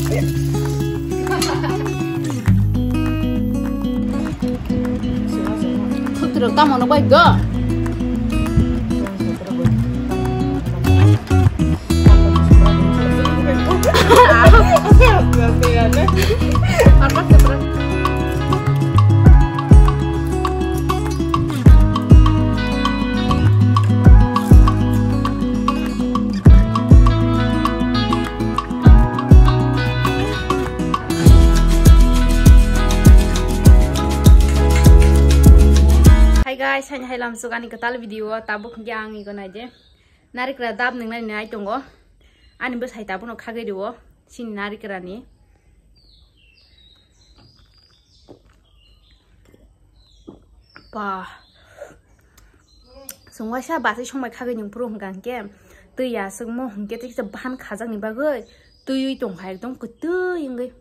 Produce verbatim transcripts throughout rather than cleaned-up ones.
Putrok tamo no bai go. Hi guys, hai hai lamsuk ani kwtal video o tabuk hwnkhe ang ego naide. Narikra dab nwngnani nai tongo. Ani bwsai tabukno khagwi rwo. Chini narikrani. Ba. Chwng waisa bachai songbai khagwi nwng phuru hwnkha hwnkhe twi ya swkmo hwnkhe tei kisa bahan khajakni bagwi twiwi tongkha ekdom kwtwi wngwi.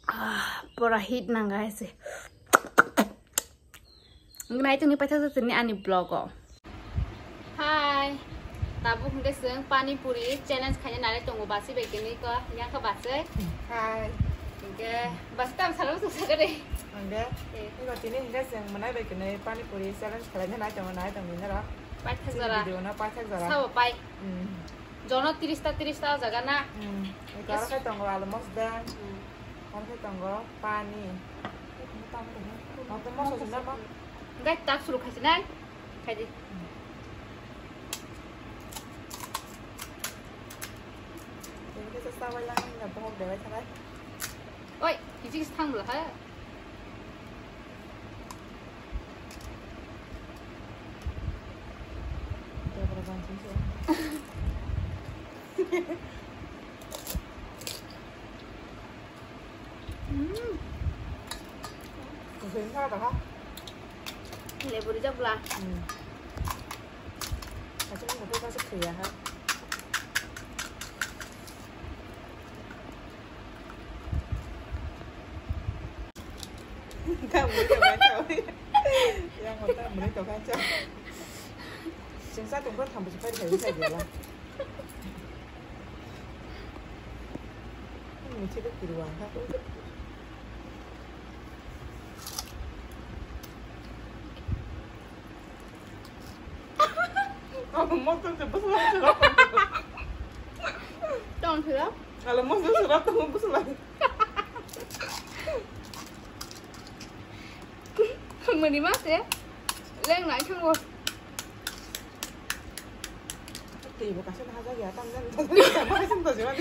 Ah, pura hit nang hai se. Nai tongni paithak jatini ani vlog o. Hi. Tabuk hwnkhe chwng pani puri challenge khaina nai tongo basi bai kini ko yang kha basi. Hi. Hwnkhe basi tam salo suk sakare. Hwnkhe. Eh. Iko tini hwnkhe chwng mwnai bai kini pani puri challenge khaina nai tongo nai tongni nara. Paithak jora. Video no paithak jora. Sabo pai. Hmm. Jono tirista tirista o jaga na. Hmm. Ito aro khe tongo alu mosda. Hmm. Aro khe tongo pani. Ito moso sina ma. Gai tak suru khaisi nai. Khaidi. Ini kisa sawai lang na bohok dewai thangai. Oi, kichik thang bla ha. Lebu rijak bla. Asal motor kasih kaya ha. Kha mwnwi tongkha chao. Yang kota mwnwi tongkha chao. Singsa tongkha thambo se phai phai sai gela. Mungsi de kirwa kha. Alo motor se bwsla se rok. Tong se rok? Alo motor se rok tong bwsla. Mani ma se leng nai thang bo. Tei bo kaisa na haja ya tam jan. Kaisa na haja ya.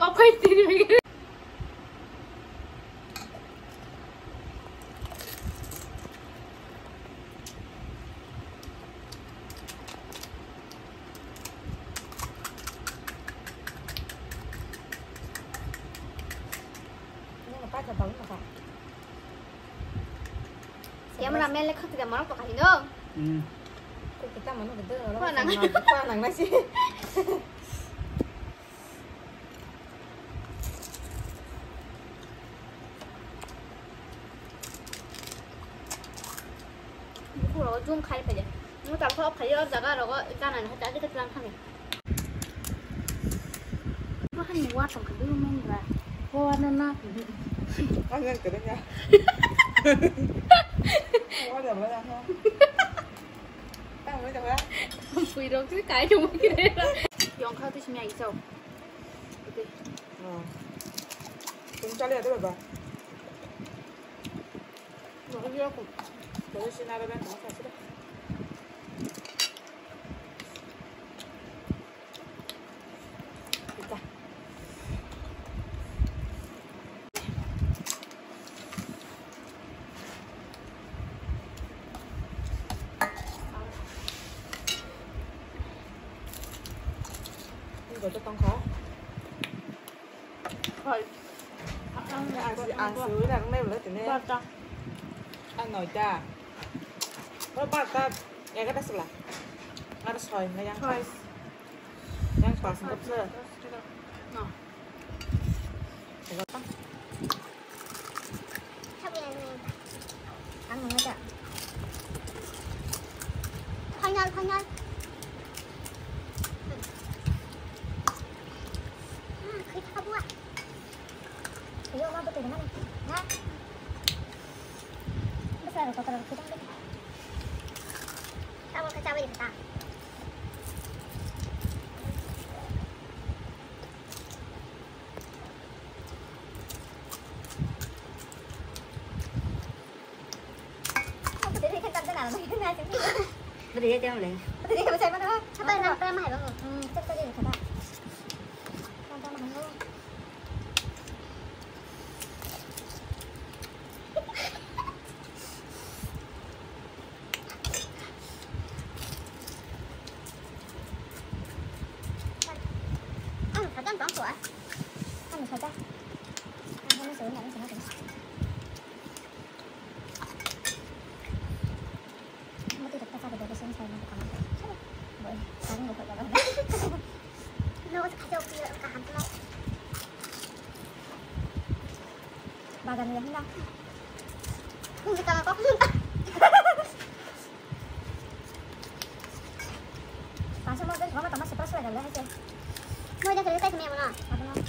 Opai tiri. Camera man le khati da marok to kahino. Hmm. Ko kita mano gede. Ko nang. Ko nang nasi. Bukhuk rogo zoom khai phaidi. Nung talsa off khai o jaga rogo gana ni hata jikit lang khani. Bahani wa tong kadu men ba. Ko wa na na. Ang yang kadu ya. Wa da ba da ha. Tang mo da ba. Pui rok si kai jong kire. Yong kha tu simi ai chau. Ite. Oh. Kun chale ade ba. Nokni yaku. Kore sinara ben tong sa sira. Ita. Ini gocok tong kha. Hoi. Ang si, ang si, udah nang naik belah sini. Bata. Ah, noita. Oh, bata. Egarta sela. Aro soi, na yang pas. Yang pas, nggak bisa. No. Egarta. Ang nggak ada. Final, final. Yo, ma bwtwi rwmani. Ha? Bwsla rw kotor rw khitang de. Tabuk khe chabai rwkha ta. Bwtwi rw khe tak jana rw. Bwtwi rw khe tei mole. Bwtwi rw khe bwsai mano. Apa nang pram hai bango. Hmm, tak tak rw kha ta. Nang pram hai bango. Ang saja bang tua. Ang saja. Ang saja sudah, ang saja. Mati dokta sabe dari sini saya mau kamar. Boy, kami mau pergi. No, saya kacau dia kaham tuh. Bagan ya, enggak. Ini kalau kok minta. Pasal mau dari mama tambah surprise lagi lah aja. Mau dia cerita sama yang mana? Apa mau?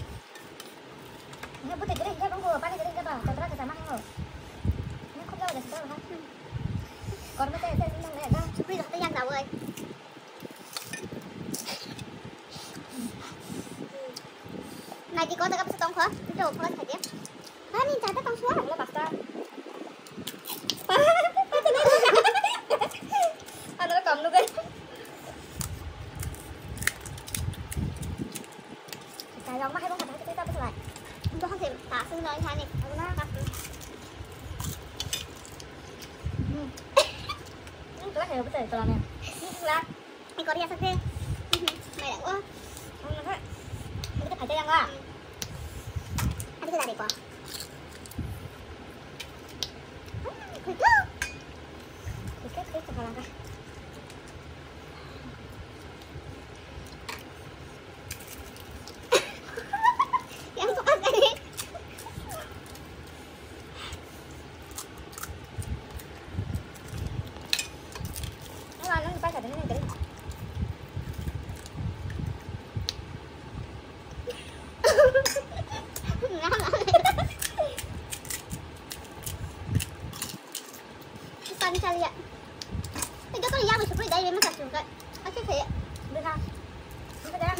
Ini putih gering dia bangku, pakai gering dia bang, terus kita makan lo. Ini kok jauh dari situ kan? Korma saya saya senang ya, bang. Supri dokter yang tahu, eh. Nai di kota apa setong kok? Itu ukuran saja. Ani chata tong suara. Wala pasta. Ada kam nu kan. Kayong mah hebo kata kita apa selai. Untuk hasil tak sih nai hani. Aku nak kasih. Hmm. Ini kelas ya betul kelasnya. Ini kelas. Ikor ya sakte. Mai da o. Ang na. Ini kita pakai yang enggak? Ada kita dari ko. Kudu. Kudu kudu sekarang kah? Yang suka sih. Pani chaliya. Ito ko yang suprei dai ma sa suka. Acha saya. Bena. Bena.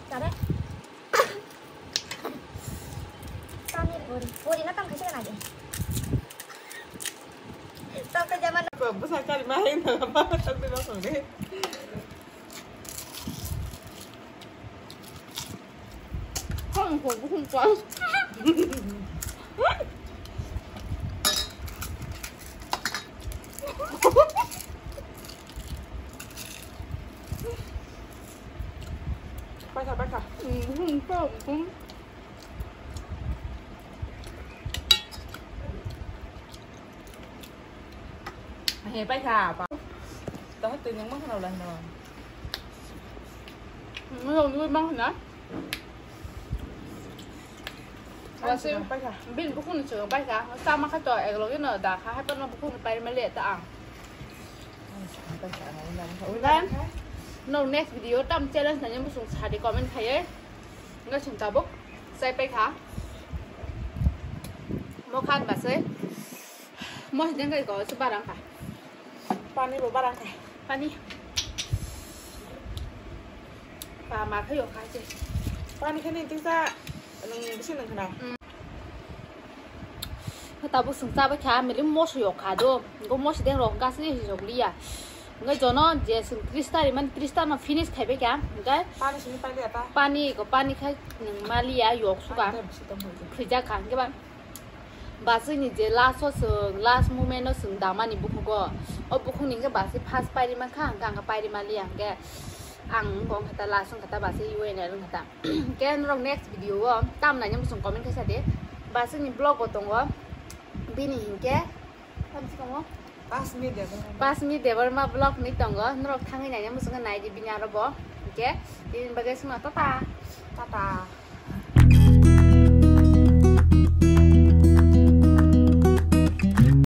Sabe. Pani puri. Puri na tam khasi na de. Tap ke jaman. Ko busa kali main na ba tap de ba ko de. Hong kong hong kong. Paisa, paisa. Hmm, hmm, hmm. He, paisa, pa. Tahu tu yang mana lah, no? Nung nui mang na? Wasi bin bukhung ni chwng bai kha. Sama kha to eglo gino da kha, hai pano bukhung ni pai mele ta ang. Dan no next video tam challenge nanya musung sadi comment khaiye. Nga sung tabuk sai pai kha. Mo khan basai. Mo hideng kai ko su barang kha. Pani bo barang kha. Pani. Pa ma khayo kha che. Pani khani tingsa nung bisi nung khana. Tabuk sung chabai kha, mili moso yok kha do. Go moso deng rok gas ni rok liya. Ngai jono je sung tris tari man tris tari no finish khaibai kha. Ngai pani sini pai liya ta. Pani ko pani khai nung maliya yok suka. Khrijak kha ngai ba. Basui ni je last o sung last moment o sung damani bukhugo. O bukhuk ni ngai basui first pairi man kha, hingke ang pairi maliya hingke ang kong kha ta last wng kha ta basui U N L wng kha ta. Hingke norok next video o tam naina muchung comment khaisa de. Basui ni vlog o tongo. Bini hingke, tamsi tongo? Pasmi Debbarma. Pasmi Debbarma vlog ni tongo. Norok thangwi naina muchung nai di bini aro bo. Hingke, bini bagwi sima tata. Tata.